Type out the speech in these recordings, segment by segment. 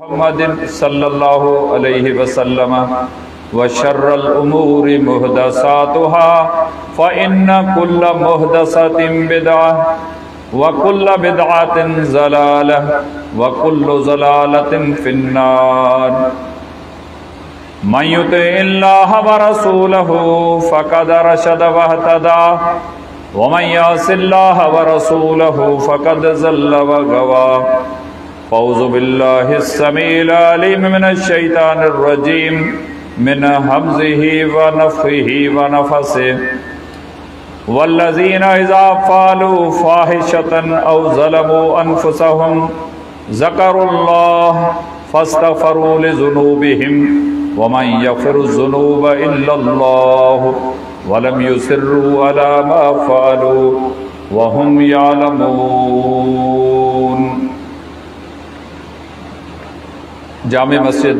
محمد صلى الله عليه وسلم وشر الأمور محدثاتها فإن كل محدثة بدعة وكل بدعة زلالة وكل زلالة في النار من يطع الله ورسوله فقد رشد واهتدى ومن يعص الله ورسوله فقد زل وغوى فاعوذ بالله السميع العليم من الشيطان الرجيم من همزه ونفخه ونفسه والذين إذا فعلوا فاحشة أو ظلموا أنفسهم ذكروا الله فاستغفروا لذنوبهم ومن يغفر الذنوب إلا الله ولم يصروا على ما فعلوا وهم يعلمون جامع مسجد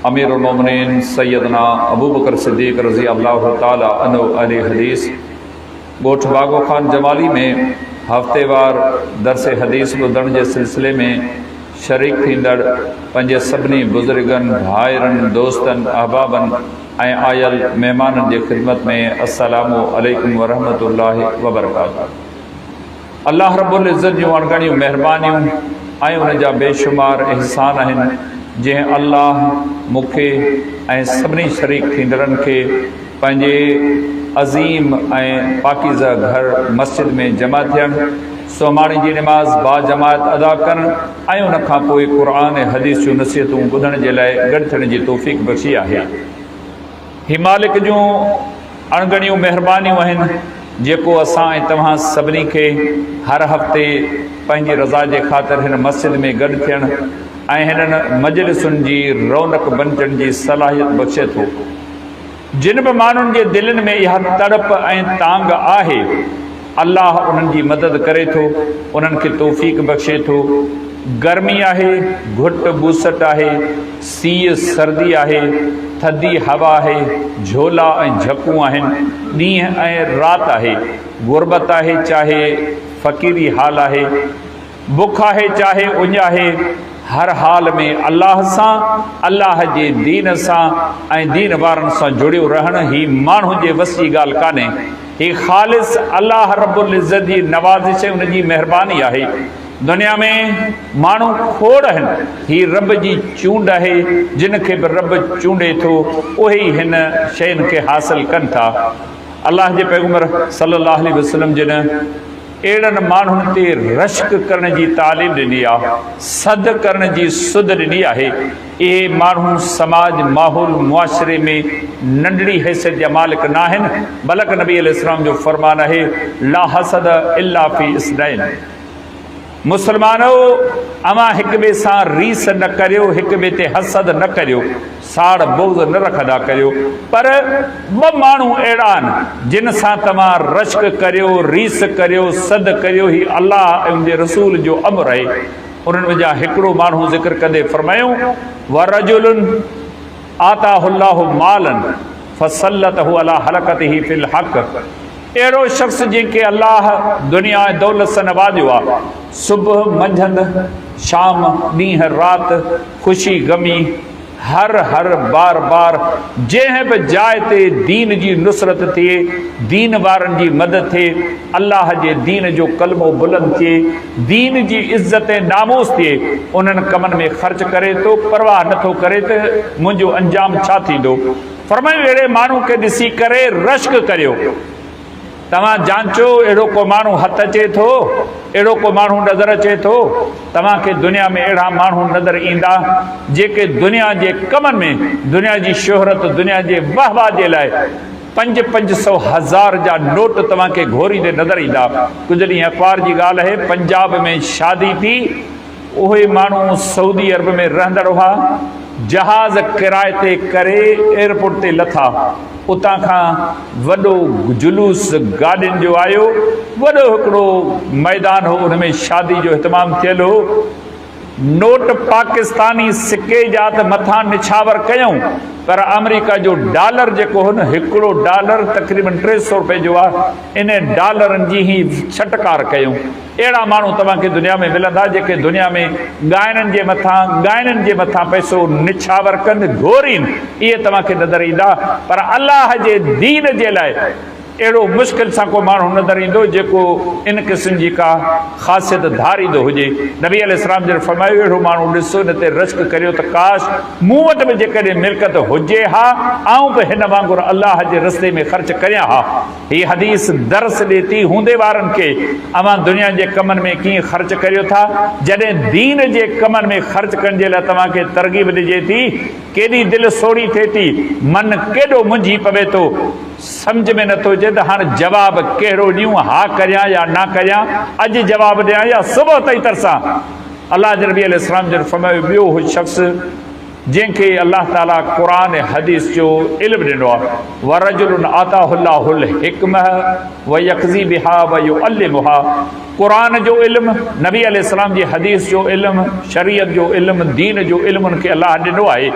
امير المومنين سيدنا ابوبڪر صديق رضي الله تعالٰي عنه اهل حديث ڳوٺ باگو خان جمالي ۾ هفتيوار درس حديث ٻڌڻ جي سلسلي ۾ شريڪ ٿيندڙ پنهنجي سڀني بزرگن، ڀائرن، دوستن، احبابن ۽ آيل مهمانن جي خدمت ۾ السلام عليڪم ورحمة الله وبرڪاته. الله رب العزت جون اڻڳڻيون مهربانيون ۽ ان جا بيشمار احسان آهن جنهن الله مون کي ۽ سڀني شريڪ ٿيندڙن کي پنهنجي عظيم ۽ پاڪيزه گهر مسجد ۾ جمع ٿيڻ، سومهاڻي جي نماز باجماعت ادا ڪرڻ ۽ ان کان پوء قرآن ۽ حديث جون نصيحتون ٻڌڻ جي لاء گڏ ٿيڻ جي توفيق بخشي آهي. هي مالڪ جون اڻڳڻيون مهربانيون آهن جيڪو اسان ۽ توهان سڀني کي هر هفتي پنهنجي رضا جي خاطر هن مسجد ۾ گڏ ٿيڻ ۽ هنن مجلسن جي رونق بنجڻ جي صلاحيت بخشي ٿو. جن به ماڻهن جي دلين ۾ اها تڙپ ۽ تانگهه آهي، الله انهن جي مدد ڪري ٿو، انهن کي توفيق بخشي ٿو. گرمي آهي، گهٽ ٻوسٽ آهي، سيء سردي آهي، ٿڌي هوا آهي، جهولا ۽ جهڪون آهن، ڏينهن ۽ رات آهي، غربت آهي چاهي فقيري حال آهي، بک آهي چاهي اڃ آهي، هر حال ۾ الله سان، الله جي دين سان ۽ دين وارن سان جڙيو رهڻ هي ماڻهو جي وس جي ڳالهه ڪانهي. هي خالص الله رب العزت جي نوازش ۽ ان جي مهرباني آهي. دنيا ۾ ماڻهو کوڙ آهن، هي رب جي چونڊ آهي، جن کي به رب چونڊي ٿو، اهي ئي هن شين کي حاصل ڪن ٿا. الله جي پيغمبر صلي الله عليه وسلم جن اهڙن ماڻهن تي رشڪ ڪرڻ جي تعليم ڏني آ، سڌ ڪرڻ جي سڌ ڏني آهي. اهي ماڻهو سماج، ماحول، معاشري ۾ ننڍڙي حيثيت جا مالڪ ناهن، بلڪ نبي عليه السلام جو فرمان آهي، لا حسد الا في اثنين. مسلمانؤ! اوهان هڪ ٻئي سان ريس نه ڪريو، هڪ ٻئي تي حسد نه ڪريو، ساڙ بغض نه رکندا ڪريو، پر ٻه ماڻهو اهڙا آهن، جن سان توهان رشڪ ڪريو، ريس ڪريو، سد ڪريو، هي الله ۽ ان جي رسول جو امر آهي. انهن منجهان هڪڙو ماڻهو ذڪر ڪندي فرمايو، ورجل آتاه الله مالا فسلطه علي هلڪته في الحق، اهڙو شخص جنهن کي الله دنيا ۽ دولت سان نوازيو آهي، صبح، منجهند، شام، ڏينهن، رات، خوشي، غمي، هر هر، بار بار، جنهن به جاء تي دين جي نصرت ٿئي، دين وارن جي مدد ٿئي، الله جي دين جو ڪلمو بلند ٿئي، دين جي عزت ۽ ناموس ٿئي، انهن ڪمن ۾ خرچ ڪري ٿو، پرواهه نه ٿو ڪري ته منهنجو انجام ڇا ٿيندو. فرمايو اهڙي ماڻهو کي ڏسي ڪري رشڪ ڪريو. توهان جانچو اهڙو ڪو ماڻهو هٿ اچي ٿو؟ اهڙو ڪو ماڻهو نظر اچي ٿو؟ توهان کي دنيا ۾ اهڙا ماڻهو نظر ايندا جيڪي دنيا جي ڪمن ۾ دنيا جي شهرت دنيا جي واه واه جي لاء پنج پنج سو هزار جا نوٽ توهان کي گهوريندي نظر ايندا. ڪجهه ڏينهن اخبار جي ڳالهه آهي پنجاب ۾ شادي ٿي. اهي ماڻهو سعودي عرب ۾ رهندڙ هئا، جهاز ڪرائي تي ڪري ايئرپورٽ تي لٿا، اتان کان وڏو جلوس گاڏين جو آيو، وڏو هڪڙو ميدان هو، ان ۾ شادي جو اهتمام ٿيل هو. نوٽ پاڪستاني سڪي جا ته مٿان نڇاور ڪيائون پر آمريڪا جو ڊالر جيڪو هو نه هڪڙو ڊالر تقريبن 300 روپئي جو آهي انهن ڊالرن جي هي ڇٽڪار ڪيائون. اهڙا ماڻهو توهان کي دنيا ۾ ملندا جيڪي دنيا ۾ ڳائڻن جي مٿان ڳائڻن جي مٿان پئسو نڇاور ڪن گهورين اهي توهان کي نظر ايندا پر الله جي دين جي لاء اهڙو مشڪل سان ڪو ماڻهو نظر ايندو جيڪو ان قسم جي ڪا خاصيت ڌاريندو هجي. نبي عليه السلام جن فرمايو، اهڙو ماڻهو ڏسو ان تي رشڪ ڪريو ته ڪاش مون وٽ به جيڪڏهن ملڪيت هجي ها آئون به هن وانگر الله جي رستي ۾ خرچ ڪريان ها. هي حديث درس ڏي ٿي هوندي وارن کي اوهان دنيا جي ڪمن ۾ ڪيئن خرچ ڪريو ٿا جڏهن دين جي ڪمن ۾ خرچ ڪرڻ جي لاء توهان کي ترغيب ڏجي ٿي ڪيڏي دل سوڙهي ٿئي ٿي من ڪيڏو منجهي پوي ٿو. سمجهه ۾ نٿو اچي ته هاڻ جواب ڪهڙو ڏيون، ها ڪريان يا نه ڪريان، اڄ جواب ڏيان يا صبح تائين ترسان. الله جي نبي عليه السلام جن فرمايو، ٻيو هو شخص جنهن کي الله تعاليٰ قرآن ۽ حديث جو علم ڏنو آهي، ورجل آتاه الله الحڪمة ويقضي بها ويعلمها، قرآن جو علم، نبي عليه السلام جي حديث جو علم، شريعت جو علم، دين جو علم ان کي الله ڏنو آهي.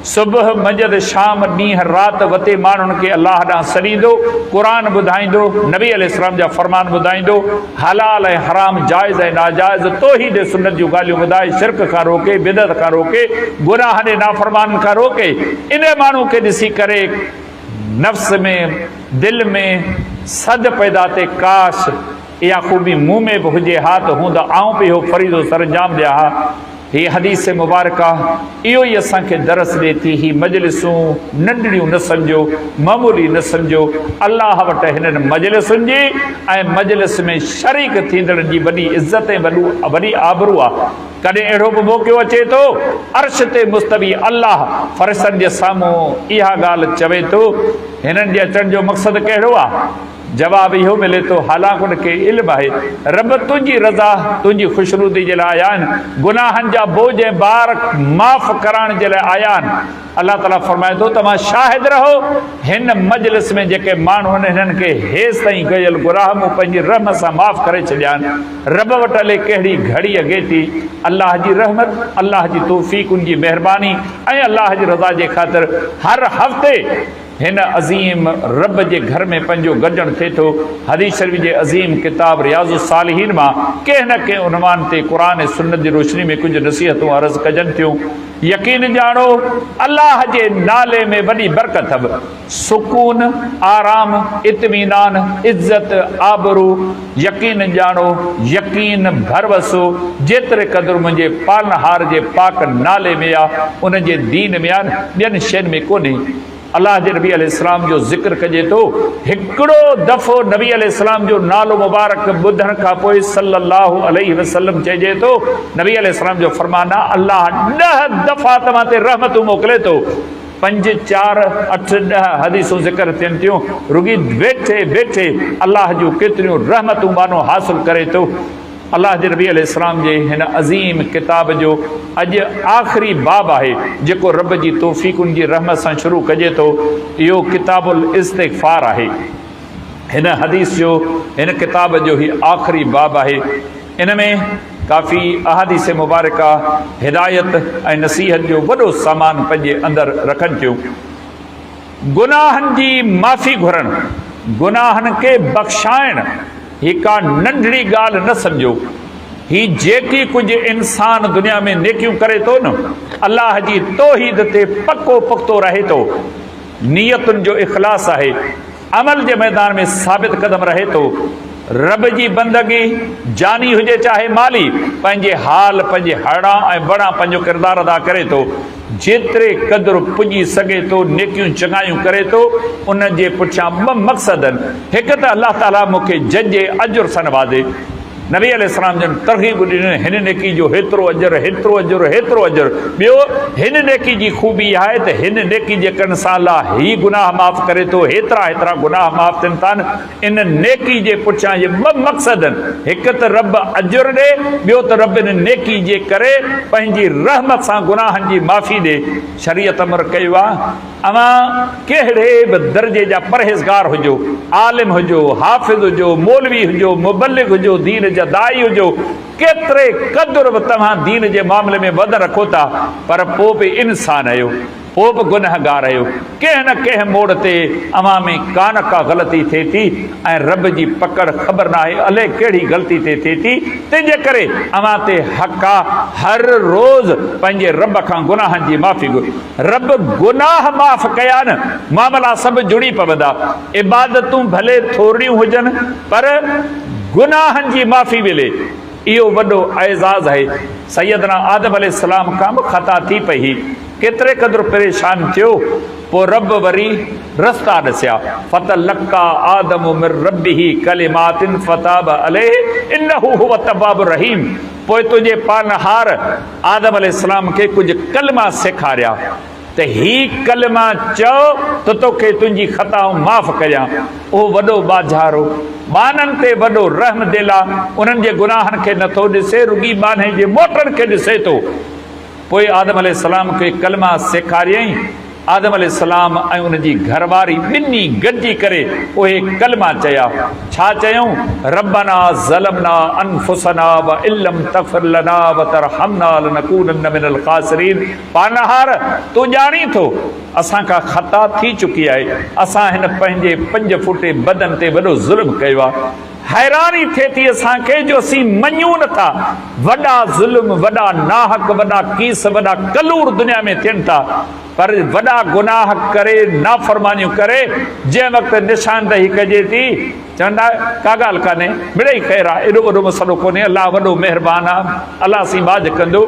صبح، منجهند، شام، ڏينهن، رات وتي ماڻهن کي الله ڏانهن سڏيندو، قرآن ٻڌائيندو، نبي عليه السلام جا فرمان ٻڌائيندو، حلال ۽ حرام، جائز ۽ ناجائز، توحيد ۽ سنت جون ڳالهيون ٻڌائي، شرڪ کان روڪي، بدعت کان روڪي، گناهن ۽ نافرمانين کان روڪي، انهي ماڻهو کي ڏسي ڪري نفس ۾، دل ۾ سڏ پيدا ٿئي، ڪاش! اها خوبي مون ۾ به هجي ها ته هوند آئون به اهو فريضو سرانجام ڏيان ها. هي حديث مبارڪه اهو ئي اسان کي درس ڏئي ٿي، هي مجلسون ننڍڙيون نه سمجهو، معمولي نه سمجهو، الله وٽ هنن مجلسن جي ۽ مجلس ۾ شريڪ ٿيندڙن جي وڏي عزت ۽ وڏي آبرو آ. ڪڏهن اهڙو به موقعو اچي ٿو، عرش تي مستوي الله فرشتن جي سامهون اها ڳالهه چوي ٿو، هنن جي اچڻ جو مقصد ڪهڙو آ؟ جواب اهو ملي ٿو، حالانڪ ان کي علم آهي، رب تنهنجي رضا، تنهنجي خوشنودي جي لاء آيا آهن، گناهن جا بوجهه ۽ بار معاف ڪرائڻ جي لاء آيا آهن. الله تعاليٰ فرمائي ٿو، توهان شاهد رهو، هن مجلس ۾ جيڪي ماڻهو آهن، هنن کي هيستائين ڪيل گناهه مون پنهنجي رحمت سان معاف ڪري ڇڏيا آهن. رب وٽ الئي ڪهڙي گهڙي اڳي ٿي، الله جي رحمت، الله جي توفيق، ان جي مهرباني ۽ الله جي رضا جي خاطر هر هفتي هن عظيم رب جي گهر ۾ پنهنجو گڏجڻ ٿئي ٿو. حديث شريف جي عظيم ڪتاب رياض الصالحين مان ڪنهن نه ڪنهن عنوان تي قرآن ۽ سنت جي روشني ۾ ڪجهه نصيحتون عرض ڪجن ٿيون. يقين ڄاڻو الله جي نالي ۾ وڏي برڪت به، سڪون، آرام، اطمينان، عزت، آبرو، يقين ڄاڻو، يقين، ڀروسو جيتري قدر منهنجي پالڻهار جي پاڪ نالي ۾ آ، ان جي دين ۾ آ، ٻين شين ۾ ڪونهي. الله جي نبي عليه السلام جو ذڪر ڪجي ٿو، هڪڙو دفعو نبي عليه السلام جو نالو مبارڪ ٻڌڻ کان پوء صلّي الله عليه وسلّم چئجي ٿو، نبي عليه السلام جو فرمان آ، الله ڏهه دفعا توهان تي رحمتون موڪلي ٿو. پنج، چار، اٺ، ڏهه حديثون ذڪر ٿين ٿيون، رڳي ويٺي ويٺي الله جون ڪيتريون رحمتون ٻانهو حاصل ڪري ٿو. الله جي نبي عليه السلام جي هن عظيم ڪتاب جو اڄ آخري باب آهي جيڪو رب جي توفيق ان جي رحمت سان شروع ڪجي ٿو اهو ڪتاب الاستغفار آهي هن حديث جو هن ڪتاب جو هي آخري باب آهي ان ۾ ڪافي احاديث مبارڪه هدايت ۽ نصيحت جو وڏو سامان پنهنجي اندر رکن ٿيون. گناهن جي معافي گهرڻ، گناهن کي بخشائڻ هي ڪا ننڍڙي ڳالهه نه سمجهو. هي جيڪي ڪجهه انسان دنيا ۾ نيڪيون ڪري ٿو نه، الله جي توحيد تي پڪو پختو رهي ٿو، نيتن جو اخلاص آهي، عمل جي ميدان ۾ ثابت قدم رهي ٿو، رب جي بندگي جاني هجي چاهي مالي، پنهنجي حال، پنهنجي هڙان ۽ وڙان پنهنجو ڪردار ادا ڪري ٿو. جيتري قدر پڄي سگهي ٿو نيڪيون چڱايون ڪري ٿو، ان جي پٺيان ٻه مقصد آهن، هڪ ته الله تعاليٰ مون کي ججهي اجر سان نوازي، نبي عليه السلام جن ترغيب ڏني هن نيڪي جو هيترو اجر، هيترو اجر، هيترو اجر، ٻيو هن نيڪي جي خوبي اها آهي ته هن نيڪي جي ڪرڻ سان الله هي گناهه معاف ڪري ٿو، هيترا هيترا گناهه معاف ٿين ٿا، ان نيڪي جي پٺيان اهي ٻه مقصد آهن، هڪ ته رب اجر ڏي، ٻيو ته رب ان نيڪي جي ڪري پنهنجي رحمت سان گناهن جي معافي ڏي. شريعت امر ڪيو آهي، اوهان ڪهڙي به درجي جا پرهيزگار هجو، عالم هجو، حافظ هجو، مولوي هجو، مبلغ هجو، دين جا. جا داعي هجو، ڪيتري قدر به توهان دين جي معاملي ۾ وزن رکو ٿا، پر پوء به انسان آهيو. پوء به گنهگار آهيو. ڪنهن نه ڪنهن موڙ تي اوهان ۾ ڪا نه ڪا غلطي ٿئي ٿي ۽ رب جي پڪڙ خبر ناهي الئي ڪهڙي غلطي تي ٿئي ٿي، تنهنجي ڪري اوهان تي حق آ هر روز پنهنجي رب کان گناهن جي معافي گهرو. رب گناهه معاف ڪيا نه معاملا سڀ جڙي پوندا. عبادتون ڀلي ٿورڙيون هجن پر گناهن جي معافي ملي اهو وڏو اعزاز آهي. سيدنا آدم عليه السلام کان به خطا ٿي پئي هئي. ڪيتري قدر پريشان ٿيو، پوء رب وري رستا ڏسيا، فتلقي آدم من ربه ڪلمات فتاب عليه انه هو التواب الرحيم پوء تنهنجي پالڻهار آدم عليه السلام کي ڪجهه ڪلما سيکاريا ته هي ڪلما چئو ته توکي تنهنجي خطائون معاف ڪريان. اهو وڏو ٻاجهارو، ٻانهن تي وڏو رحم دل آ، انهن جي گناهن کي نٿو ڏسي، رڳي ٻانهي جي موٽڻ کي ڏسي ٿو. پوء آدم عليه السلام کي ڪلما سيکاريائين. آدم عليه السلام ۽ ان جي گهر واري ٻنهي گڏجي ڪري اهي ڪلما چيا. ڇا چيائون؟ ربنا ظلمنا انفسنا وان لم تغفر لنا وترحمنا لنڪونن من الخاسرين پالڻهار! تون ڄاڻين ٿو اسان کان خطا ٿي چڪي آهي. اسان هن پنهنجي پنج فوٽي بدن تي وڏو ظلم ڪيو آهي. حيراني ٿئي ٿي اسان کي جو اسين مڃون نه ٿا. وڏا ظلم، وڏا ناحق، وڏا ڪيس، وڏا ڪلور دنيا ۾ ٿين ٿا پر وڏا گناهه ڪري نافرمانيون ڪري جنهن وقت نشاندهي ڪجي ٿي چوندا ڪا ڳالهه ڪانهي مڙئي خير آ ايڏو وڏو مسئلو ڪونهي الله وڏو مهربان آ الله سين ٻاجهه ڪندو.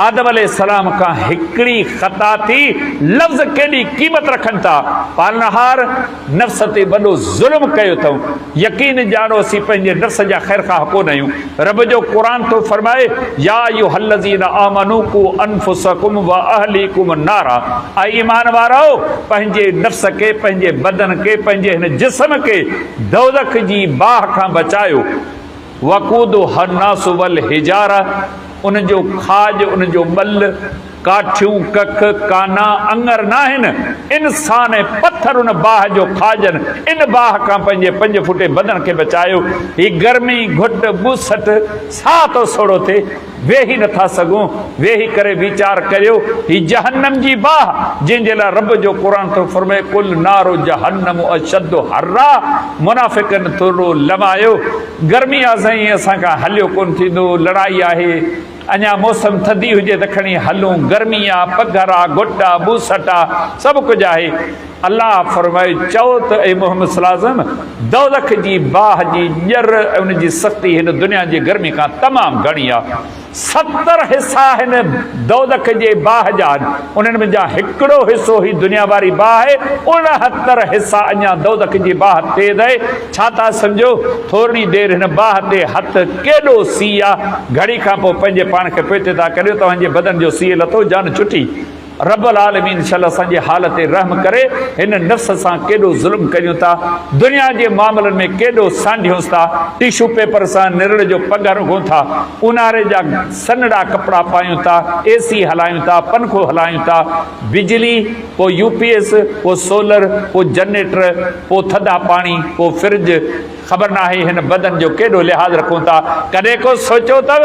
آدم عليه السلام کان هڪڙي خطا ٿي، لفظ ڪيڏي قيمت رکن ٿا. پالڻهار نفس تي وڏو ظلم ڪيو اٿئون. يقين ڄاڻو اسين پنهنجي نفس جا خيرخواهه ڪونه آهيون. رب جو قرآن ٿو فرمائي، يا ايها الذين آمنوا قوا انفسڪم واهليڪم نارا اي ايمان وارؤ! پنهنجي نفس کي، پنهنجي بدن کي، پنهنجي هن جسم کي دوزخ جي باهه کان بچايو. وقودها الناس والحجاره ان جو کاڄ، ان جو ٻل، ڪاٺيون، ڪک، ڪانا، اڱر ناهن، انسان ۽ پٿر ان باهه جو کاڄن، ان باهه کان پنهنجي پنج فوٽي بدن کي بچايو، هي گرمي، گهٽ، ٻوسٽ، ساهه ٿو سوڙهو ٿئي، ويهي نه ٿا سگهون، ويهي ڪري ويچار ڪريو، هي جهنم جي باهه، جنهن جي لاء رب جو قرآن ٿو فرمائي، قل نار جهنم اشد حرا، منافقن ٿورڙو لنوايو، گرمي آ سائين اسان کان هليو ڪونه ٿيندو، لڙائي آهي، اڃا موسم ٿڌي هجي ته کڻي هلون، گرمي آ، پگهر آ، گهٽ آ، ٻوسٽ آ، سڀ ڪجهه آهي. الله فرمايو، چئو ته اي محمد صلي الله عليه وسلم! دوزخ جي باهه جي ڄر ۽ ان جي سختي هن دنيا جي گرمي کان تمام گهڻي آهي. 70 حصا هن دوزخ جي باهه جا آهن، انهن منجهان هڪڙو حصو هي دنيا واري باهه آهي، 69 حصا اڃا دوزخ جي باهه تيز آهي. ڇا ٿا سمجهو؟ ٿورڙي دير هن باهه تي هٿ ڪيڏو سيء آ، گهڙي کان پوء پنهنجي پاڻ کي پوئتي ٿا ڪريو، توهان جي بدن جو سيء لٿو، جان ڇٽي. رب العالمين شل اسان جي حال تي رحم ڪري، هن نفس سان ڪيڏو ظلم ڪريون ٿا، دنيا جي معاملن ۾ ڪيڏو سانڍيونس ٿا، ٽشو پيپر سان نرڙ جو پگهر اگهون ٿا، اونهاري جا سنهڙا ڪپڙا پايون ٿا، اي سي هلايون ٿا، پنکو هلايون ٿا، بجلي، پوء يو پي ايس، پوء سولر، پوء جنريٽر، پوء ٿڌا پاڻي، پوء فرج، خبر ناهي هن بدن جو ڪيڏو لحاظ رکون ٿا. ڪڏهن ڪو سوچيو اٿو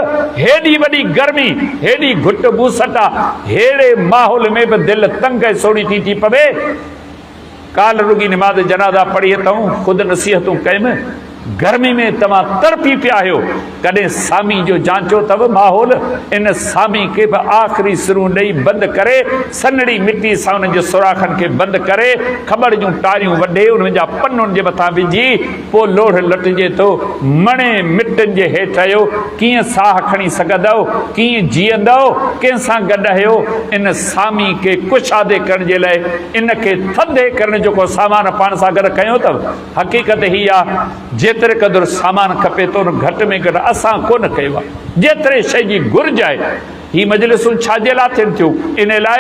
هيڏي وڏي گرمي، هيڏي گهٽ ٻوسٽ آ، ههڙي ماحول ۾ به دل تنگ ۽ سوڙهي ٿي ٿي پوي. ڪالهه رڳي نماز جنازه پڙهي اٿئون، خود نصيحتون ڪيم، گرمي ۾ توهان تڙپي پيا آهيو، ڪڏهن سامي جو جانچيو اٿو ماحول؟ ان سامي کي به آخري سرون ڏئي بند ڪري، سنهڙي مٽي سان انهن جي سوراخن کي بند ڪري، کٻڙ جون ٽاريون وڍي، انهن جا پن ان جي مٿان وجهي، پوء لوڙهه لٽجي ٿو. مڻين مٽن جي هيٺ آهيو، ڪيئن ساهه کڻي سگهندؤ؟ ڪيئن جيئندؤ؟ ڪنهن سان گڏ آهيو؟ ان سامي کي ڪشادي ڪرڻ جي لاء، ان کي ٿڌي ڪرڻ جو ڪو سامان پاڻ سان گڏ کنيو اٿو؟ حقيقت هي آ، جيتري قدر سامان کپي ٿو، ان گهٽ ۾ گهٽ اسان ڪونه ڪيو آ. جيتري شيء جي گهرج آهي. هي مجلسون ڇا جي لاء ٿين ٿيون؟ ان لاء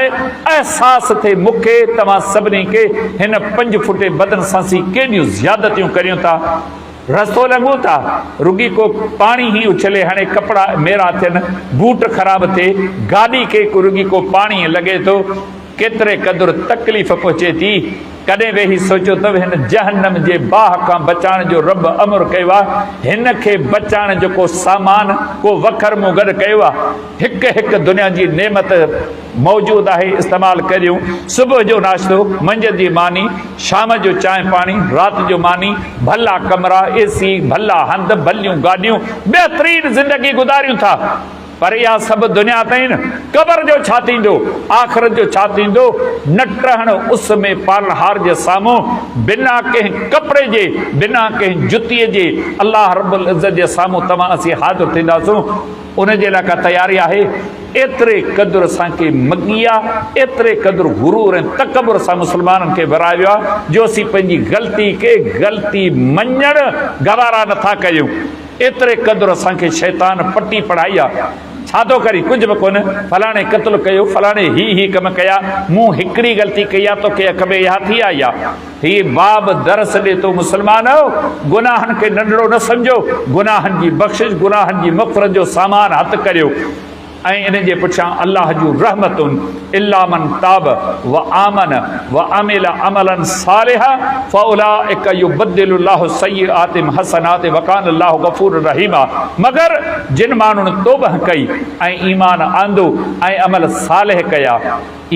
احساس ٿئي مون کي، توهان سڀني کي، هن پنج فوٽي بدن سان اسين ڪيڏيون زيادتيون ڪريون ٿا. رستو لنگهون ٿا، رڳي ڪو پاڻي هي اڇلي هڻي ڪپڙا ميرا ٿين، بوٽ خراب ٿئي، گاڏي کي رڳي ڪو پاڻي لڳي ٿو. ڪيتري قدر تڪليف پهچي ٿي. ڪڏهن ويهي سوچيو اٿو هن جهنم جي باهه کان بچائڻ جو رب امر ڪيو آهي، هن کي بچائڻ جو ڪو سامان، ڪو وکر مون گڏ ڪيو آهي؟ هڪ هڪ دنيا جي نعمت موجود آهي، استعمال ڪريون. صبح جو ناشتو، منجهند جي ماني، شام جو چانهه پاڻي، رات جو ماني، ڀلا ڪمرا، اي سي، ڀلا هنڌ، ڀليون گاڏيون، بهترين زندگي گذاريون ٿا. پر اها سڀ دنيا تائين، قبر جو ڇا ٿيندو، آخرت جو ڇا ٿيندو، نه ٽهڻ اس ۾ پالڻهار جي سامهون بنا ڪنهن ڪپڙي جي، بنا ڪنهن جتيء جي الله رب العزت جي سامهون توهان اسين حاضر ٿينداسون، ان جي لاء ڪا تياري آهي؟ ايتري قدر اسان کي مڳي آ، ايتري قدر غرور ۽ تڪبر سان مسلمانن کي ورايو ويو آ جو اسين پنهنجي غلطي کي غلطي مڃڻ گوارا نٿا ڪريون. ايتري قدر اسان کي شيطان پٽي پڙهائي آ. ڇا ٿو ڪرين؟ ڪجهه به ڪونه. فلاڻي قتل ڪيو، فلاڻي هي هي ڪم ڪيا، مون هڪڙي غلطي ڪئي آ، توکي اک ۾ اها ٿي آئي آ. هي باب درس ڏي ٿو مسلمانؤ! گناهن کي ننڍڙو نه سمجهو، گناهن جي بخشش، گناهن جي مغفرت جو سامان هٿ ڪريو. ۽ ان جي پٺيان الله جون رحمتون، الا من تاب وآمن وعمل عملا صالحا فاولئک يبدل الله سيئاتهم حسنات وڪان الله غفورا رحيما مگر جن ماڻهن توبه ڪئي ۽ ايمان آندو ۽ عمل صالح ڪيا،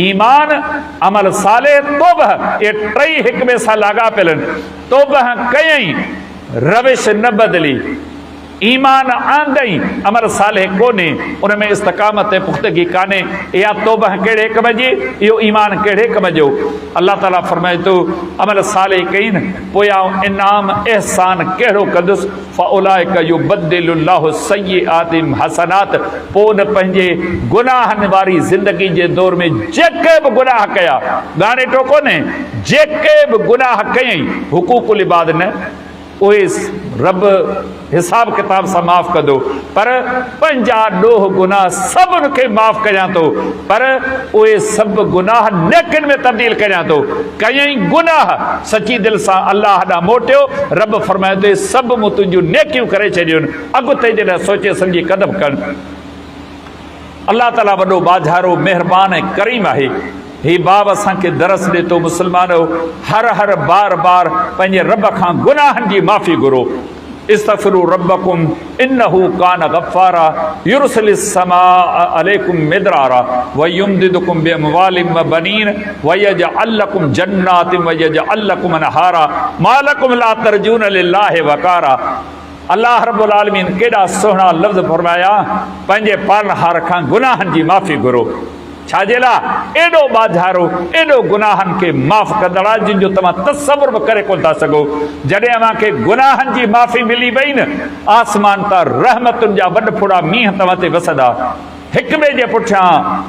ايمان، عمل صالح، توبه، اهي ٽئي هڪ ٻئي سان لاڳاپيل آهن، توبه ڪيائين، روش نه بدلي. ايمان آندئين، عمل صالح ڪونهي، ان ۾ استقامت ۽ پختگي ڪانهي، اها توبه ڪهڙي ڪم جي، اهو ايمان ڪهڙي ڪم جو؟ الله تعاليٰ فرمائي ٿو، عمل صالح ڪئين، پوء آئون انعام، احسان، ڪهڙو ڪندس، فاولئک يبدل الله سيئاتهم حسنات، پوء ان پنهنجي گناهن واري زندگي جي دور ۾ جيڪي به گناهه ڪيا، ڳاڻيٽو ڪونهي، جيڪي به گناهه ڪيائين، حقوق العباد نه، اهي رب حساب ڪتاب سان معاف ڪندو پر پنهنجا ڏوهه گناهه سڀ ان کي معاف ڪريان ٿو پر اهي سڀ گناهه نيڪين ۾ تبديل ڪريان ٿو. ڪيائين گناهه سچي دل سان الله ڏانهن موٽيو رب فرمايو ته اهي سڀ مون تنهنجون نيڪيون ڪري ڇڏيون اڳتي جي لاء سوچي سمجهي قدم کڻ. الله تعالي وڏو ٻاجهارو، مهربان ۽ ڪريم آهي. هي باب اسان کي درس ڏي ٿو مسلمانؤ هر هر بار بار پنهنجي رب کان گناهن جي معافي گهرو. استغفروا ربکم انه ڪان غفارا يرسل السماء عليڪم مدرارا ويمددڪم باموال وبنين ويجعل لڪم جنات ويجعل لڪم انهارا ما لڪم لا ترجون لله وقارا. الله رب العالمين ڪيڏا سهڻا لفظ فرمايا، پنهنجي پالڻهار کان گناهن جي معافي گهرو. ڇا جي لاء؟ ايڏو ٻاجهارو، ايڏو گناهن کي معاف ڪندڙ آهي جن جو توهان تصور به ڪري ڪونه ٿا سگهو. جڏهن اوهان کي گناهن جي معافي ملي وئي نه، آسمان تان رحمتن جا وڏ ڦڙا مينهن توهان تي وسندا. هڪ ٻئي جي پٺيان.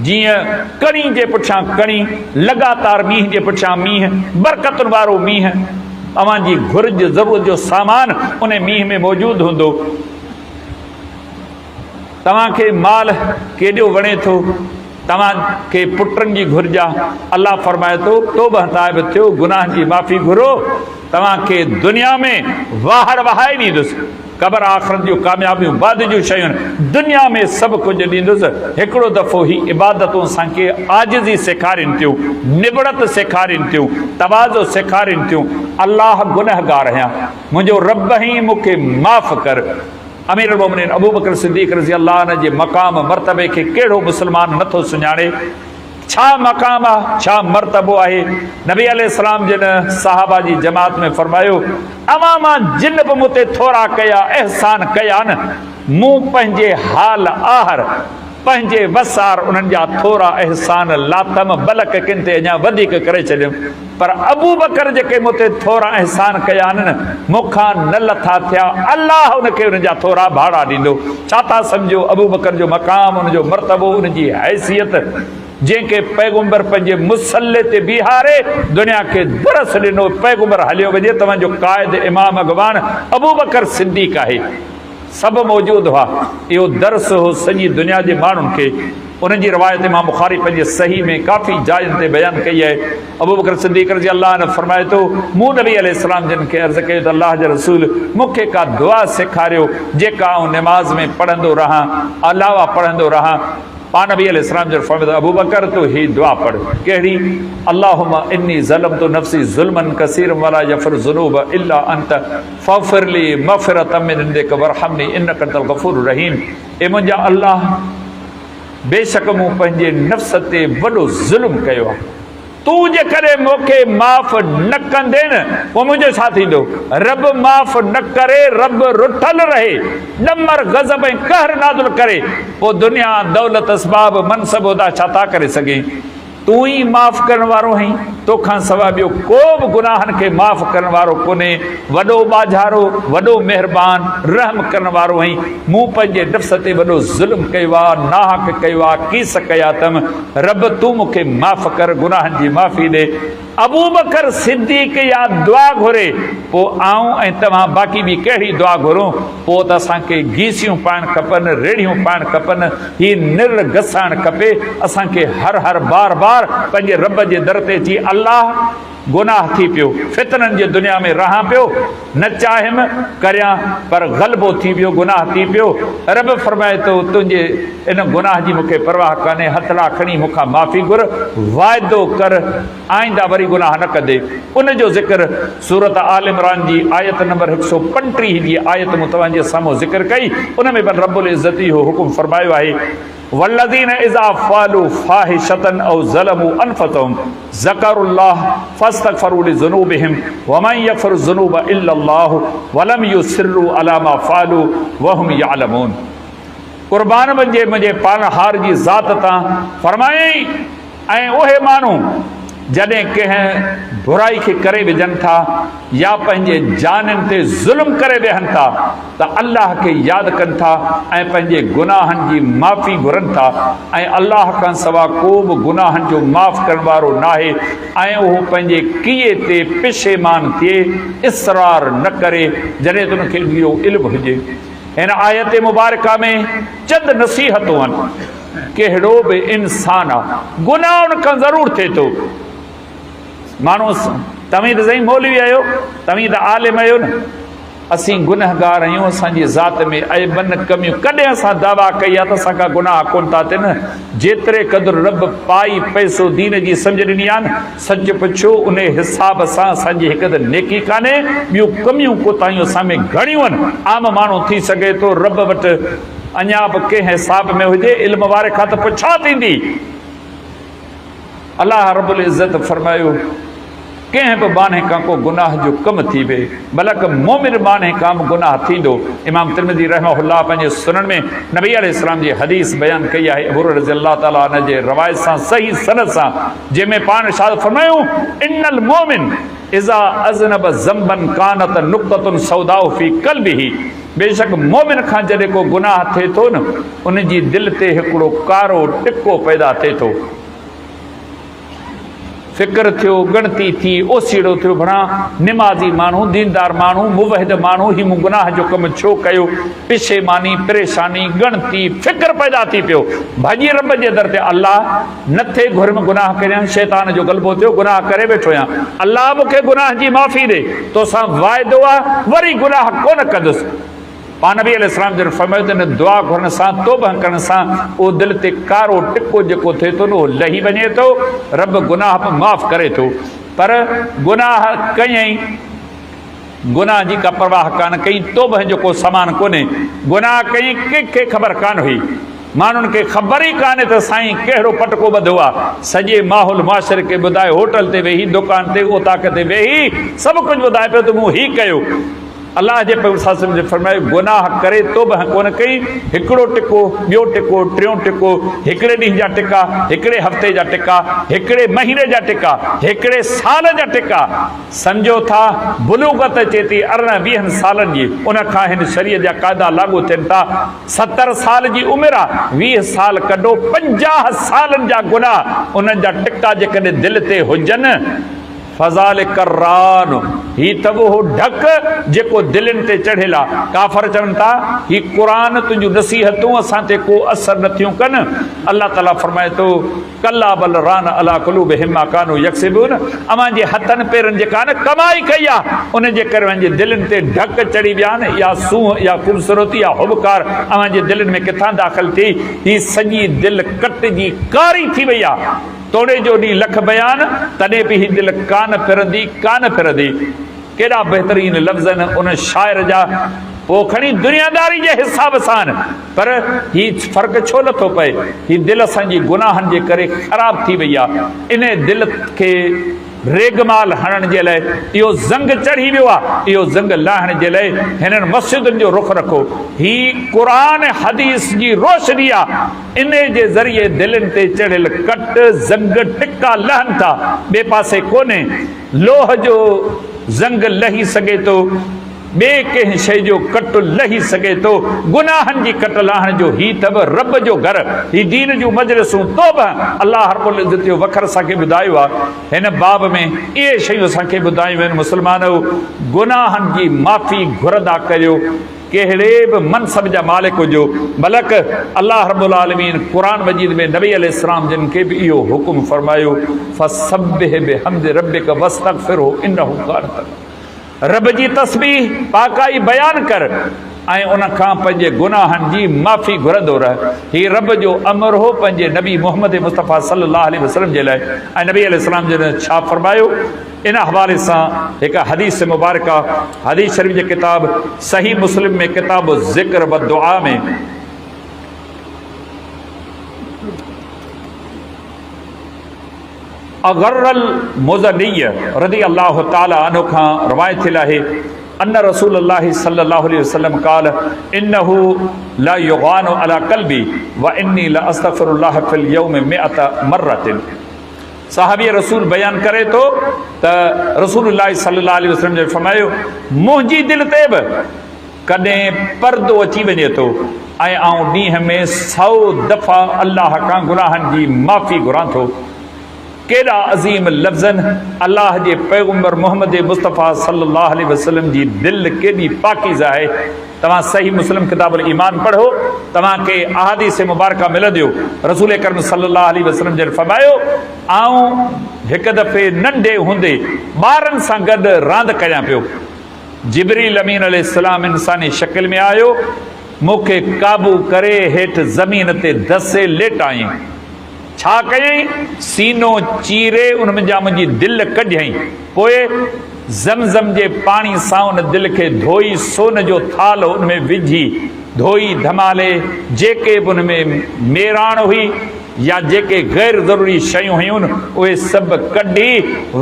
جيئن ڪڻي جي پٺيان ڪڻي، لڳاتار مينهن جي پٺيان مينهن، برڪتن وارو مينهن، اوهان جي گهرج ضرورت جو سامان ان مينهن ۾ موجود هوندو. توهان کي مال ڪيڏو وڻي ٿو، توهان کي پٽن جي گهرج آ، الله فرمائي ٿو، توبه تائب ٿيو، گناهن جي معافي گهرو، توهان کي دنيا ۾ واهڙ وهائي ڏيندس. قبر آخرت جون ڪاميابيون بعد جون شيون دنيا ۾ سڀ ڪجهه ڏيندس هڪڙو دفعو هي عبادتون اسان کي عاجزي سيکارين ٿيون نوڙت سيکارين ٿيون تواضع سيکارين ٿيون الله گنهگار آهيان منهنجو رب آهين مون کي معاف ڪر امير المومنين ابوبڪر صديق رضي الله عنه جي مقام مرتبي کي ڪهڙو مسلمان نٿو سڃاڻي ڇا مقام آ، ڇا مرتبو آهي. نبي عليه السلام جن صحابه جي جماعت ۾ فرمايو، اوهان مان جن به مون تي ٿورا ڪيا، احسان ڪيا نه، مون پنهنجي حال آهر، پنهنجي وس آهر انهن جا ٿورا احسان لاٿم، بلڪ ڪن تي اڃا وڌيڪ ڪري ڇڏيم. پر ابوبڪر جيڪي مون تي ٿورا احسان ڪيا آهن نه، مون کان نه لٿا ٿيا، الله ان کي انهن جا ٿورا ڀاڙا ڏيندو. ڇا ٿا سمجهو ابوبڪر جو مقام، ان جو مرتبو، ان جي حيثيت، جنهن کي پيغمبر پنهنجي مصلي تي بيهاري دنيا کي درس ڏنو، پيغمبر هليو وڃي، توهان جو قائد، امام، اڳواڻ ابوبڪر صديق آهي. سڀ موجود هئا. اهو درس هو سڄي دنيا جي ماڻهن کي. ان جي روايت امام بخاري پنهنجي صحيح ۾ ڪافي جاين تي بيان ڪئي آهي. ابوبڪر صديق رضي الله عنه فرمائي ٿو، مون نبي عليه السلام جن کي عرض ڪيو ته الله جا رسول مون کي ڪا دعا سيکاريو جيڪا آئون نماز ۾ پڙهندو رهان، علاوه پڙهندو رهان. پاڻ نبي عليه السلام جن فرمايو ته ابوبڪر تون هي دعا پڙهه، ڪهڙي؟ اللهم اني ظلمت نفسي ظلما ڪثيرا ولا يغفر الذنوب الا انت فاغفر لي مغفرة من عندك وارحمني انك انت الغفور الرحيم اي منهنجا الله! بيشڪ مون پنهنجي نفس تي وڏو ظلم ڪيو آهي. تون جيڪڏهن مون کي معاف نه ڪندين، پوء منهنجو ڇا ٿيندو؟ رب معاف نه ڪري، رب رٺل رهي، ڏمر، غضب ۽ قهر نازل ڪري، پوء دنيا، دولت، اسباب، منصب، عهدا ڇا ٿا ڪري سگهين؟ تون ئي معاف ڪرڻ وارو آهين، تو کان سواء ٻيو ڪو به گناهن کي معاف ڪرڻ وارو ڪونهي. وڏو ٻاجهارو، وڏو مهربان، رحم ڪرڻ وارو آهين. مون پنهنجي نفس تي وڏو ظلم ڪيو آ، ناحق ڪيو آ، ڪيس ڪيا اٿم. رب تون مون کي معاف ڪر، گناهن جي معافي ڏي. ابوبڪر صديق اها دعا گهري، پوء آئون ۽ توهان باقي ٻي ڪهڙي دعا گهرون؟ پوء ته اسان کي گيسيون پائڻ کپن، ريڙهيون پائڻ کپن، هي نر گسائڻ کپي، اسان کي هر هر بار بار پنهنجي رب جي در تي اچي الله! گناهه ٿي پيو، فتنن جي دنيا ۾ رهان پيو، نه چاهيم ڪريان پر غلبو ٿي ويو، گناهه ٿي پيو، رب فرمائي ٿو تنهنجي ان گناهه جي مون کي پرواهه ڪانهي، هٿڙا کڻي مون کان معافي گهر، واعدو ڪر آئنده وري گناهه نه ڪندي. ان جو ذڪر سورة آل عمران جي آيت نمبر 135 جي آيت مون توهان جي سامهون ذڪر ڪئي، ان ۾ به رب العزت اهو حڪم فرمايو آهي. والذين اذا فعلوا فاحشة او ظلموا انفسهم ذکروا الله فاستغفروا لذنوبهم ومن يغفر الذنوب الا الله ولم يصروا على ما فعلوا وهم يعلمون قربان وڃجي منهنجي پالڻهار جي ذات تان فرمايائين ۽ اهي ماڻهو جڏهن ڪنهن برائي کي ڪري وجهن ٿا يا پنهنجي جانين تي ظلم ڪري ويهن ٿا ته الله کي ياد ڪن ٿا ۽ پنهنجي گناهن جي معافي گهرن ٿا ۽ الله کان سوا ڪو به گناهن جو معاف ڪرڻ وارو ناهي ۽ اهو پنهنجي ڪيئي تي پشيمان ٿئي اصرار نه ڪري جڏهن ته ان کي اهو علم هجي. هن آيت مبارڪه ۾ چند نصيحتون آهن. ڪهڙو به انسان آ گناهه ان کان ضرور ٿئي ٿو. ماڻهو توهين ته سائين مولوي آهيو، توهين ته عالم آهيو نه، اسين گنهگار آهيون، اسان جي ذات ۾ عيبن ڪميون، ڪڏهن اسان دعويٰ ڪئي آ ته اسان کان گناهه ڪونه ٿا ٿين؟ جيتري قدر رب پائي پئسو دين جي سمجهه ڏني آ نه، سچ پڇو انهي حساب سان اسان جي هڪ ته نيڪي ڪانهي، ٻيون ڪميون ڪوتاهيون اسان ۾ گهڻيون آهن. عام ماڻهو ٿي سگهي ٿو رب وٽ اڃا به ڪنهن حساب ۾ هجي، علم واري کان ته پڇا ٿيندي. الله رب العزت فرمايو، ڪنهن به ٻانهي کان ڪو گناهه جو ڪم ٿي وي، بلڪ مؤمن ٻانهي کان به گناهه ٿيندو. امام ترمذي رحمه الله پنهنجي سنن ۾ نبي عليه السلام جي حديث بيان ڪئي آهي، ابو هريره رضي الله تعالٰي عنه جي روايت سان صحيح سند سان، جنهن ۾ پاڻ ارشاد فرمايو، ان المؤمن اذا اذنب ذنبا ڪانت نقطة سوداء في قلبه، بيشڪ مؤمن کان جڏهن ڪو گناهه ٿئي ٿو نه ان جي دل تي هڪڙو ڪارو ٽڪو پيدا ٿئي ٿو. فڪر ٿيو، ڳڻتي ٿي، اوسيئڙو ٿيو، ڀڻا نمازي ماڻهو، ديندار ماڻهو، موحد ماڻهو، هي مون گناهه جو ڪم ڇو ڪيو؟ پشيماني، پريشاني، ڳڻتي، فڪر پيدا ٿي پيو. ڀڄي رب جي در تي الله! نه ٿئي گهر ۾ گناهه ڪريان، شيطان جو غلبو ٿيو، گناهه ڪري ويٺو آهيان، الله مون کي گناهه جي معافي ڏي، توسان واعدو آ، وري گناهه ڪونه ڪندس. پاڻ نبي عليه السلام جن فرمايو ته ان دعا گهرڻ سان، توبه ڪرڻ سان اهو دل تي ڪارو ٽڪو جيڪو ٿئي ٿو نه اهو لهي وڃي ٿو، رب گناهه به معاف ڪري ٿو. پر گناهه ڪيائين، گناهه جي ڪا پرواهه ڪانه ڪئي، توبه جو ڪو سامان ڪونهي، گناهه ڪيائين ڪنهن کي خبر ڪانه هئي. ماڻهن کي خبر ئي ڪانهي ته سائين ڪهڙو پٽڪو ٻڌو آ. سڄي ماحول معاشري کي ٻڌائي هوٽل تي ويهي، دڪان تي، اوطاق تي ويهي سڀ ڪجهه ٻڌائي پيو ته مون هي ڪيو. الله جي پيغمبر صلي الله عليه وسلم جن فرمايو، گناهه ڪري توبه ڪونه ڪئي، هڪڙو ٽڪو، ٻيو ٽڪو، ٽيون ٽڪو، هڪڙي ڏينهن جا ٽڪا، هڪڙي هفتي جا ٽڪا، هڪڙي مهيني جا ٽڪا، هڪڙي سال جا ٽڪا، سمجهو ٿا، بلوغت اچي ٿي ارڙهن ويهن سالن جي، ان کان هن شريعت جا قاعدا لاڳو ٿين ٿا. 70 سال جي عمر آ، 20 سال ڪڍو، 50 سالن جا گناهه، انهن جا ٽڪا جيڪڏهن دل تي هجن، فذلک الران، هي ته اهو ڍڪ جيڪو دلين تي چڙهيل آ. ڪافر چون ٿا، هي قرآن تنهنجون نصيحتون اسان تي ڪو اثر نه ٿيون ڪن. الله تعاليٰ فرمائي ٿو، ڪلا بل ران عليٰ قلوبهم ما ڪانوا يڪسبون اوهان جي هٿن پيرن جيڪا نه ڪمائي ڪئي آ، ان جي ڪري اوهان جي دلين تي ڍڪ چڙهي ويا آهن. اها سونهن، اها خوبصورتي، اها هٻڪار اوهان جي دلين ۾ ڪٿان داخل ٿي؟ هي سڄي دل ڪٽجي ڪاري ٿي وئي آ. توڙي جو ڏين لک بيان، تڏهن به هي دل ڪانه ڦرندي، ڪانه ڦرندي. ڪيڏا بهترين لفظ آهن ان شاعر جا، پوء کڻي دنياداري جي حساب سان آهن، پر هي فرق ڇو نٿو پئي؟ هي دل اسان جي گناهن جي ڪري خراب ٿي وئي آهي. انهي دل کي ريگمال هڻڻ جي لاء اهو زنگ چڙهي ويو آهي، اهو زنگ لاهڻ جي لاء هنن مسجدن جو رخ رکو. هي قرآن حديث جي روشني آهي. انهي جي ذريعي دلين تي چڙهيل ڪٽ، زنگ، ٽڪا لهن ٿا، ٻئي پاسي ڪونهي. لوهه جو زنگ لهي سگهي ٿو، ٻئي ڪنهن شيء جو ڪٽ لهي سگهي ٿو. گناهن جي ڪٽ لاهڻ جو هي ته به رب جو گهر، هي دين جون مجلسون، توبه الله رب العزت جو وکر اسان کي ٻڌايو آهي. هن باب ۾ اهي شيون اسان کي ٻڌايون ويون آهن، مسلمانؤ! گناهن جي معافي گهرندا ڪريو. ڪهڙي به منصب جا مالڪ هجو، بلڪ الله رب العالمين قرآن مجيد ۾ نبي عليه السلام جن کي به اهو حڪم فرمايو، فسبح بحمد ربک واستغفره انه ڪان توابا رب جي تسبيح، پاڪائي، بيان ڪر ۽ ان کان پنهنجي گناهن جي معافي گهرندو رهه. هي رب جو امر هو پنهنجي نبي محمد مصطفيٰ صلي الله عليه وسلم جي لاء ۽ نبي عليه السلام جن ڇا فرمايو؟ ان حوالي سان هڪ حديث مبارڪه حديث شريف جي ڪتاب صحيح مسلم ۾ ڪتاب الذڪر والدعاء ۾ اغر المزني رضي الله تعالٰي عنه کان روايت ٿيل آهي ان رسول الله صلي الله عليه وسلم قال انه لا يغان على قلبي واني لاستغفر الله في اليوم 100 مره. صحابي رسول بيان ڪري ٿو ته رسول الله صلي الله عليه وسلم جن فرمايو، منهنجي دل تي به ڪڏهن پردو اچي وڃي ٿو ۽ آئون ڏينهن ۾ سئو دفعا الله کان گناهن جي معافي گهران ٿو. ڪيڏا عظيم لفظن الله جي پيغمبر محمد مصطفيٰ صلي الله عليه وسلم جي دل ڪيڏي پاڪيزه آهي. توهان صحيح مسلم ڪتاب الايمان پڙهو توهان کي احاديث مبارڪه ملنديو رسول اڪرم صلي الله عليه وسلم جن فرمايو آئون هڪ دفعي ننڍي هوندي ٻارن سان گڏ راند ڪريان پيو جبريل امين عليه السلام انساني شڪل ۾ آيو مون کي قابو ڪري هيٺ زمين تي دسي ليٽايائين ڇا ڪيائين؟ سينو چيري ان منجهان منهنجي دل ڪڍيائين. پوء زمزم جي پاڻي سان ان دل کي ڌوئي سون جو ٿالهه ان ۾ وجهي ڌوئي ڌمالي جيڪي به ان ۾ ميراڻ هئي يا جيڪي غير ضروري شيون هيون اهي سڀ ڪڍي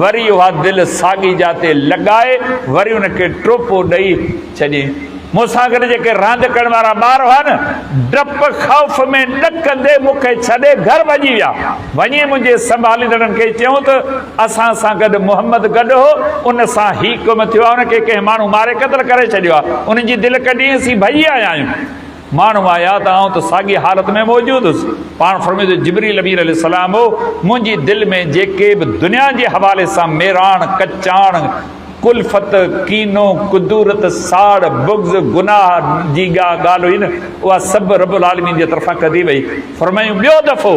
وري اها دل ساڳي جاء تي لڳائي وري ان کي ٽوپو ڏئي ڇڏيائين. مون سان گڏ جيڪي راند ڪرڻ وارا ٻار هئا نه، ڊپ خوف ۾ ڏڪندي مون کي ڇڏي گهر ڀڄي ويا. وڃي منهنجي سنڀاليندڙن کي چيائون ته اسان سان گڏ محمد گڏ هو، ان سان هي ڪم ٿيو آهي، ان کي ڪنهن ماڻهو ماري قتل ڪري ڇڏيو آهي، انهن جي دل ڪڍي اسين ڀڄي آيا آهيون. ماڻهو آيا ته آئون ته ساڳي حالت ۾ موجود هيس. پاڻ فرمايو ته جبريل امين عليه السلام هو، منهنجي دل ۾ جيڪي به دنيا جي حوالي سان ميراڻ، ڪچاڻ، ڪلفت، ڪينو، ڪدورت، ساڙ، بغض، گناهه جي ڳا ڳالهه هئي نه اها سڀ رب العالمين جي طرفان ڪڍي وئي. فرمايائون ٻيو دفعو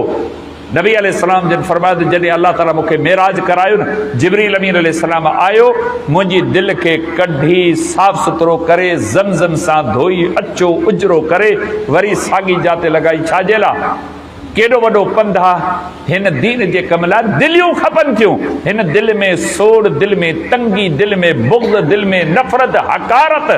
نبي عليه السلام جن فرمايو ته جڏهن الله تعالي مون کي معراج ڪرايو نه جبريل امين عليه السلام آيو منهنجي دل کي ڪڍي صاف سٿرو ڪري زمزم سان ڌوئي اچو اجرو ڪري وري ساڳي جاء تي لڳائي ڇا جي لاء ڪيڏو وڏو پنڌ آ، هن دين جي ڪم لاء دليون کپن ٿيون، هن دل ۾ سوڙ، دل ۾ تنگي، دل ۾ بغض، دل ۾ نفرت، حقارت،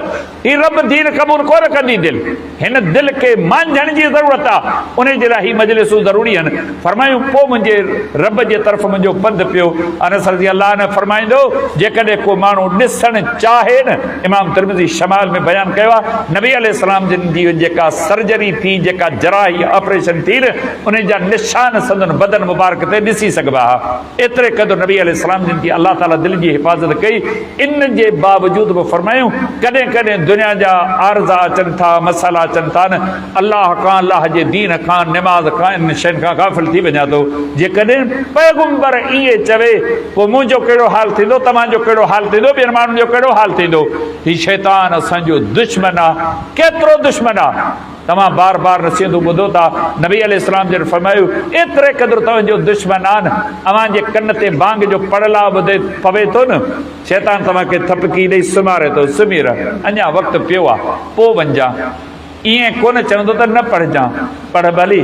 هي رب دين قبول ڪونه ڪندي دل، هن دل کي مانجهڻ جي ضرورت آ، انهي جي لاء هي مجلسون ضروري آهن، فرمايون پوء منهنجي رب جي طرف منهنجو پنڌ پيو، انس رضي الله عنه فرمائيندو، جيڪڏهن ڪو ماڻهو ڏسڻ چاهي نه، امام ترمذي شمائل ۾ بيان ڪيو آهي، نبي عليه السلام جن جي جيڪا سرجري ٿي، جيڪا جراحي آپريشن ٿي نه، انهن جا نشان سندن بدن مبارڪ تي ڏسي سگهبا ها. ايتري قدر نبي عليه السلام جن جي الله تعالي دل جي حفاظت ڪئي، ان جي باوجود به فرمايائون، ڪڏهن ڪڏهن دنيا جا عارضا اچن ٿا، مسئلا اچن ٿا نه، الله کان، الله جي دين کان، نماز کان، انهن شين کان غافل ٿي وڃان ٿو. جيڪڏهن پيغمبر ائين چوي، پوء منهنجو ڪهڙو حال ٿيندو، توهان جو ڪهڙو حال ٿيندو، ٻين ماڻهن جو ڪهڙو حال ٿيندو؟ هي شيطان اسان جو دشمن آ، ڪيترو دشمن آ؟ توهان بار بار نصيحتون ٻڌو ٿا، نبي عليه السلام جن فرمايو، ايتري قدر توهان جو دشمن آ نه، اوهان جي ڪن تي بانگ جو پڙلاء ٻڌي پوي ٿو نه، شيطان توهان کي ٿپڪي ڏئي سمهاري ٿو، سمهي رهه، اڃا وقت پيو آ، پوء وڃجان. ائين ڪونه چوندو ته نه پڙهجان، پڙهه ڀلي.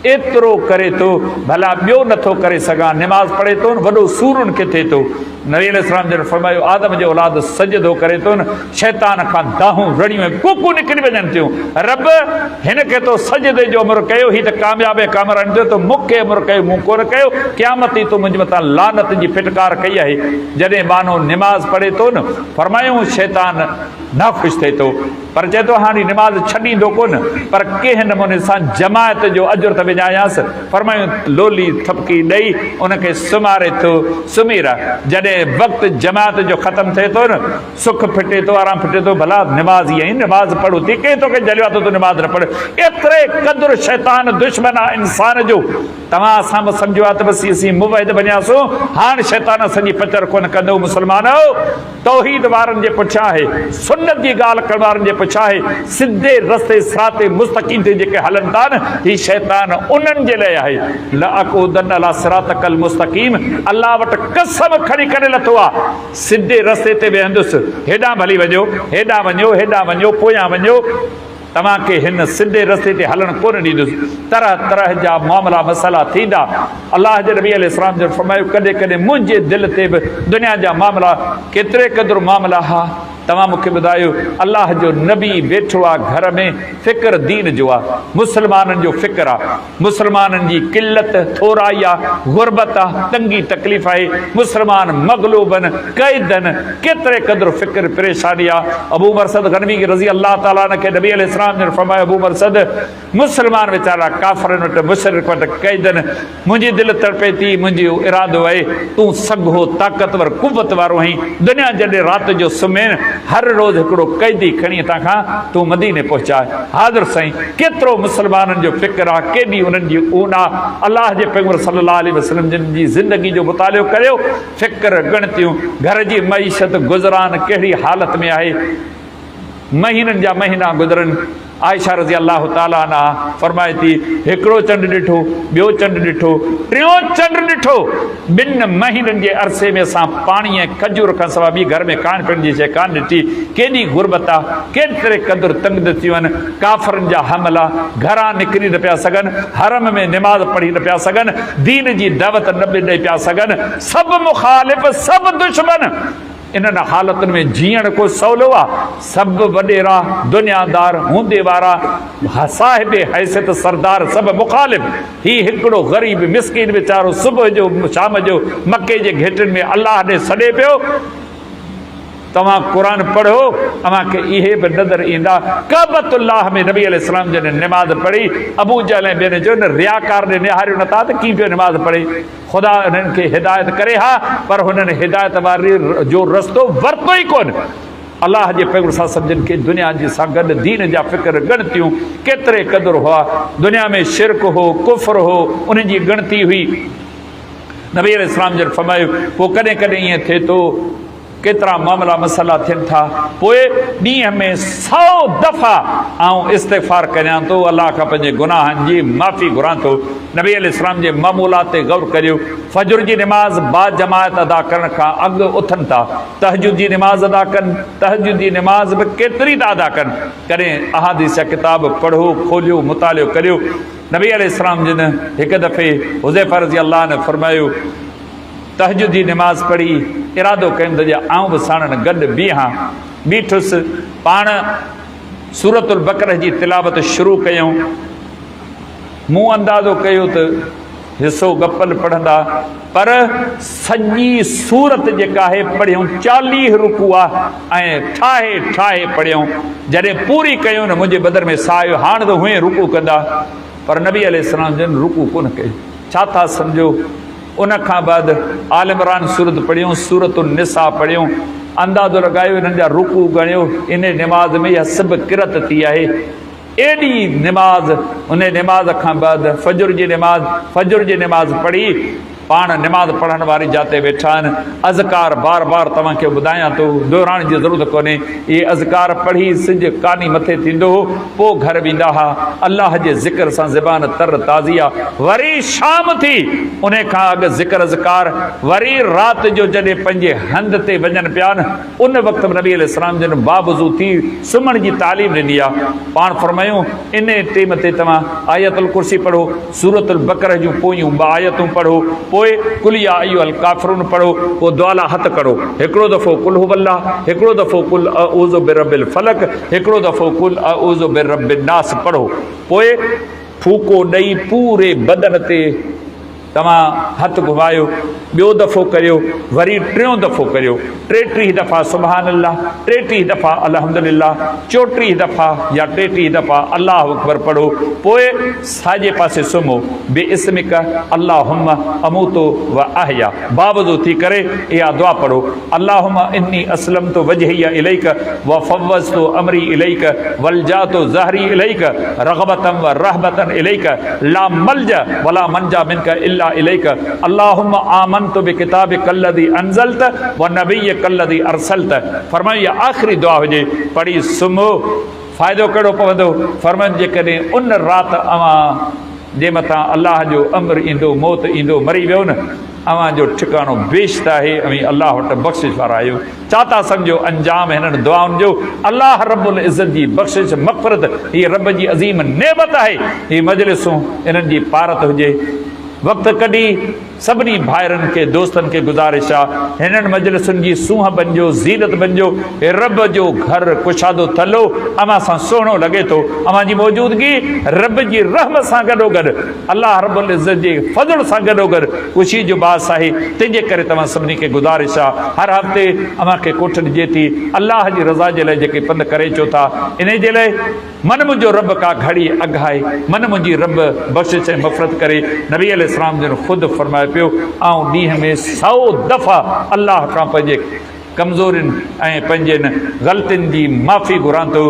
ايترو ڪري ٿو، ڀلا ٻيو نه ٿو ڪري سگهان، نماز پڙهي ٿو نه، وڏو سور ان کي ٿئي ٿو. نبي عليه السلام جن فرمايو، آدم جي اولاد سجدو ڪري ٿو نه، شيطان کان دانهون، رڙيون ۽ ڪوڪون نڪري وڃن ٿيون، رب! هن کي تو سجدي جو امر ڪيو، هي ته ڪامياب ۽ ڪامران ٿيو، تو مون کي امر ڪيو، مون ڪونه ڪيو، قيامت تائين تو منهنجي مٿان لعنت جي ڦٽڪار ڪئي آهي. جڏهن ٻانهو نماز پڙهي ٿو نه، فرمايائون، شيطان ناخوش ٿئي ٿو. پر چئي ٿو هاڻي نماز ڇڏيندو ڪونه پر ڪنهن نموني سان جماعت جو اجر ته وڃايانس. فرمايون لولي ٿپڪي ڏئي ان کي سمهاري ٿو سمهي رهه. جڏهن وقت جماعت جو ختم ٿئي ٿو نه سک ڦٽي ٿو آرام ڦٽي ٿو ڀلا نماز ئي آهين نماز پڙهه اٿي ڪنهن توکي جهليو آهي ته تون نماز نه پڙهه. ايتري قدر شيطان دشمن آهي انسان جو. توهان اسان به سمجهيو آهي ته بس اسين موحد بنياسون هاڻ شيطان اسان جي پچر ڪونه ڪندو. مسلمانؤ! توحيد وارن جي پٺيان آهي، سنت جي ڳالهه ڪرڻ وارن جي پٺيان آهي، سڌي رستي صراط مستقيم تي جيڪي هلن ٿا نه هي شيطان انهن جي لئه آهي، لأقعدن علي صراطک المستقيم الله وٽ قسم کڻي ڪري لٿو آ سڌي رستي تي ويهندس، هيڏانهن ڀلي وڃو، هيڏانهن وڃو، هيڏانهن وڃو، پويان وڃو. توهان کي هن سڌي رستي تي هلڻ ڪونه ڏيندس. طرح طرح جا معاملا مسئلا ٿيندا. الله جي نبي عليه السلام جن فرمايو، ڪڏهن ڪڏهن منهنجي دل تي به دنيا جا معاملا ڪيتري قدر معاملا ها، توهان مون کي ٻڌايو، الله جو نبي ويٺو آ گهر ۾ فڪر دين جو آ، مسلمانن جو فڪر آ. مسلمانن جي قلت، ٿورائي آ، غربت آ، تنگي تڪليف آهي، مسلمان مغلوب ان، قيد ان، ڪيتري قدر فڪر پريشاني آ. ابو مرثد غنوي رضي الله تعالٰي عنه کي نبي عليه السلام جن فرمايو ابو مرثد! مسلمان ويچارا ڪافرن وٽ مشرڪ وٽ قيد ان، منهنجي دل تڙپي ٿي، منهنجو ارادو اهي، تون سگهو، طاقتور، قوت وارو آهين، دنيا جڏهن رات جو سمهين، هر روز هڪڙو قيدي کڻي هتان کان تون مديني پهچاء. حاضر سائين! ڪيترو مسلمانن جو فڪر آ، ڪيڏي انهن جي اون آ. الله جي پيغمبر صلي الله عليه وسلم جن جي زندگي جو مطالعو ڪريو، فڪر، ڳڻتيون، گهر جي معيشت، گذران ڪهڙي حالت ۾ آهي. مهينن جا مهينا گذرن، عائشه رضي الله تعالٰي عنها فرمائي ٿي، هڪڙو چنڊ ڏٺو، ٻيو چنڊ ڏٺو، ٽيون چنڊ ڏٺو، ٻن مهينن جي عرصي ۾ اسان پاڻي ۽ کجور کان سواء ٻي گهر ۾ کائڻ پيئڻ جي شيء ڪانه ڏٺي، ڪيڏي غربت آ، ڪيتري قدر تنگدستيون آهن، ڪافرن جا حملا، گهران نڪري نه پيا سگهن، حرم ۾ نماز پڙهي نه پيا سگهن، دين جي دعوت نه ڏئي پيا سگهن، سڀ مخالف، سڀ دشمن. انهن حالتن ۾ جيئڻ ڪو سولو آ؟ سڀ وڏيرا، دنيادار، هوندي وارا، صاحب حيثيت سردار سڀ مخالف. هي هڪڙو غريب مسڪين ويچارو صبح جو شام جو مڪي جي گهٽين ۾ الله ڏي سڏي پيو. توهان قرآن پڙهو اوهان کي اهي به نظر ايندا. ڪعبة الله ۾ نبي عليه السلام جڏهن نماز پڙهي، ابو جهل ۽ ٻين چيو هن رياڪار ڏي نهاريو نه ٿا ته ڪيئن پيو نماز پڙهي. خدا انهن کي هدايت ڪري ها پر هنن هدايت واري جو رستو ورتو ئي ڪونه. الله جي پيغمبر صلي الله عليه وسلم جن کي دنيا جي سان گڏ دين جا فڪر ڳڻتيون ڪيتري قدر هئا. دنيا ۾ شرڪ هو، ڪفر هو، انهن جي ڳڻتي هئي. نبي عليه السلام جن فرمايو، پوء ڪڏهن ڪڏهن ائين ٿئي ٿو. ڪيترا معاملا مسئلا ٿين ٿا پوء ڏينهن ۾ سئو دفعا آئون استغفار ڪريان ٿو الله کان پنهنجي گناهن جي معافي گهران ٿو نبي عليه السلام جي معمولات تي غور ڪريو فجر جي نماز باجماعت ادا ڪرڻ کان اڳ اٿن ٿا تهجد جي نماز ادا ڪن تهجد جي نماز به ڪيتري ٿا ادا ڪن ڪڏهن احاديث جا ڪتاب پڙهو کوليو مطالعو ڪريو نبي عليه السلام جن هڪ دفعي حذيفه رضي الله عنه فرمايو تهجد جي نماز پڙهي ارادو ڪيم ته جي آئون به ساڻن گڏ بيهان. بيٺس، پاڻ سورة البقره جي تلاوت شروع ڪيائون. مون اندازو ڪيو ته حصو ڳپل پڙهندا، پر سڄي سورت جيڪا آهي پڙهيائون 40 رڪوع ۽ ٺاهي ٺاهي پڙهيائون. جڏهن پوري ڪيائون نه منهنجي بدن ۾ ساهه آيو، هاڻ ته هونئن رڪوع ڪندا. پر نبي عليه السلام جن رڪوع ڪونه ڪيو. ڇا ٿا سمجهو؟ ان کان بعد آل عمران سورت پڙهيون، سورة النساء پڙهيون، اندازو لڳايو انهن جا رڪوع ڳڻيو، انهي نماز ۾ اها سڀ قرت ٿي آهي. ايڏي نماز، انهي نماز کان بعد فجر جي نماز، فجر جي نماز پڙهي پاڻ نماز پڙهڻ واري جاء تي ويٺا آهن. اذڪار بار بار توهان کي ٻڌايان ٿو، دهرائڻ جي ضرورت ڪونهي. اهي اذڪار پڙهي سج ڪاني مٿي ٿيندو هو، پوء گهر ويندا ها. الله جي ذڪر سان زبان تر تازي آ. وري شام ٿي، انهي کان اڳ ذڪر اذڪار، وري رات جو جڏهن پنهنجي هنڌ تي وڃن پيا نه، ان وقت به نبي عليه السلام جن باوضو ٿي سمهڻ جي تعليم ڏني آ. پاڻ فرمايون، انهي ٽيم تي توهان آيت الڪرسي پڙهو، سورة البقره جون پويون ٻه آيتون پڙهو، پوء قل يا ايها الڪافرون پڙهو، پوء دعا لاء هٿ کڻو، هڪڙو دفعو قل هو الله، هڪڙو دفعو قل اعوذ برب الفلق، هڪڙو دفعو قل اعوذ برب الناس پڙهو، پوء ڦوڪو ڏئي پوري بدن تي توهان هٿ گهمايو، ٻيو دفعو ڪريو، وري ٽيون دفعو ڪريو، 33 دفعا سبحان الله، 33 دفعا الحمد لله، 34 دفعا يا 33 دفعا الله اڪبر پڙهو، پوء ساڄي پاسي سمهو، باسمک اللهم اموت و احيا، باوضو ٿي ڪري اها دعا پڙهو، اللهم اني اسلمت وجهي اليک و فوضت امري اليک والجات ظهري اليک رغبة و رهبة اليک لا ملجا ولا منجا منک الا اليک اللهم آمنت بڪتابک الذي انزلت و نبيک الذي ارسلت فرمايو اها آخري دعا هجي پڙهي سمهو فائدو ڪهڙو پوندو فرمايو جيڪڏهن ان رات اوهان جي مٿان الله جو امر ايندو موت ايندو مري ويو نه اوهان جو ٺڪاڻو بهشت آهي اوهين الله وٽ بخشش وارا آهيو. ڇا ٿا سمجهو انجام هنن دعائن جو؟ الله رب العزت جي بخشش مغفرت هي رب جي عظيم نعمت آهي. هي مجلسون انهن جي پارت هجي. وقت ڪڍي سڀني ڀائرن کي دوستن کي گذارش آ هنن مجلسن جي سونهن بنجو زينت بنجو. هي رب جو گهر ڪشادو ٿلهو اوهان سان سهڻو لڳي ٿو. اوهان جي موجودگي رب جي رحمت سان گڏوگڏ الله رب العزت جي فضل سان گڏوگڏ خوشي جو باعث آهي، تنهن جي ڪري توهان سڀني کي گذارش آ هر هفتي اوهان کي ڪوٺ ڏجي ٿي، الله جي رضا جي لاء جيڪي پنڌ ڪري اچو ٿا انهي جي لاء من منهنجو رب ڪا گهڙي اگهائي، من منهنجي رب بخشش ۽ مغفرت ڪري، نبي عليه السلام جن خود فرمايو پيو آئون ڏينهن ۾ سئو دفعا الله کان پنهنجي ڪمزورين ۽ پنهنجين غلطين جي معافي گهران ٿو.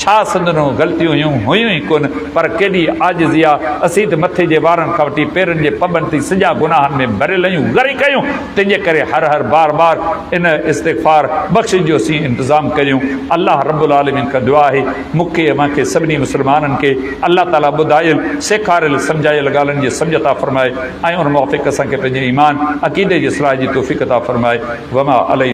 ڇا سندن غلطيون هيون؟ هيون ئي ڪونه، پر ڪيڏي عاجزي آ. اسين ته مٿي جي وارن کان وٺي پيرن جي پٻن تائين سڄا گناهن ۾ ڀريل آهيون، غرق آهيون، تنهن جي ڪري هر هر بار بار ان استغفار، بخشش جو اسين انتظام ڪريون. الله رب العالمين کان دعا آهي، مون کي، اوهان کي، سڀني مسلمانن کي الله تعاليٰ ٻڌايل، سيکاريل، سمجهايل ڳالهين جي سمجهه عطا فرمائي ۽ ان موافق اسان کي پنهنجي ايمان، عقيدي جي اصلاح جي توفيق عطا فرمائي. وما علينا.